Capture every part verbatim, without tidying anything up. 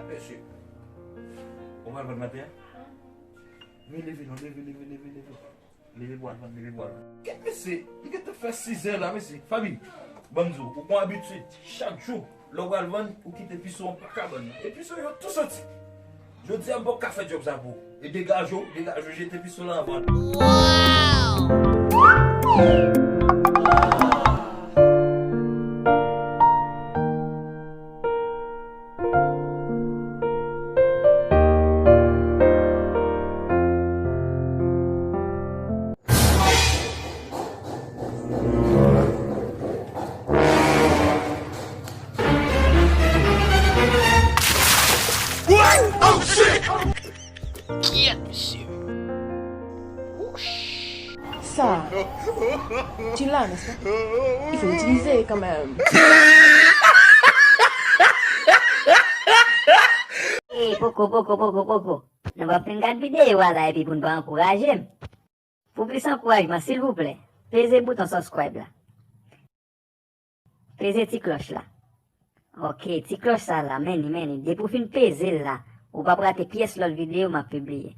Mesye, ou pral vann maten an? Wi, leve non, leve, leve, leve, leve. Leve pou al vann, leve pou al vann. Kèt mesye, li gentan fè sizè la, mesye. Fabi, ban m di w, ou gon abitid, chak jou, lè w pral vann, ou kite piso an pa kabann nan. E piso yo tou santi. Jodi a, m poko ka fè djòb sa pou ou. E degaje w, degaje w, jete piso la anvan. Wow! Kyèt, mesye. Wouch. Sa, tu l'as, n'est-ce pas? Il faut l'utiliser quand même. Ey, poko, poko, poko, poko. Nou p ap fin gad videyo a la epi pou n pa ankouraje m. Pou plis ankourajman, silvouplè, peze bouton subscribe la. Peze ti klòch la. Ok, ti klòch sa la, men li, men li. Depi w fin peze l la, ou p ap rate pyès lòt videyo m ap pibliye.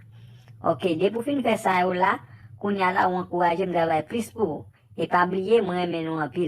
Ok, depi w fin fè sa yo la, kounye a la, ou ankouraje m travay plis pou ou. E pa bliye, mwen renmen nou anpil.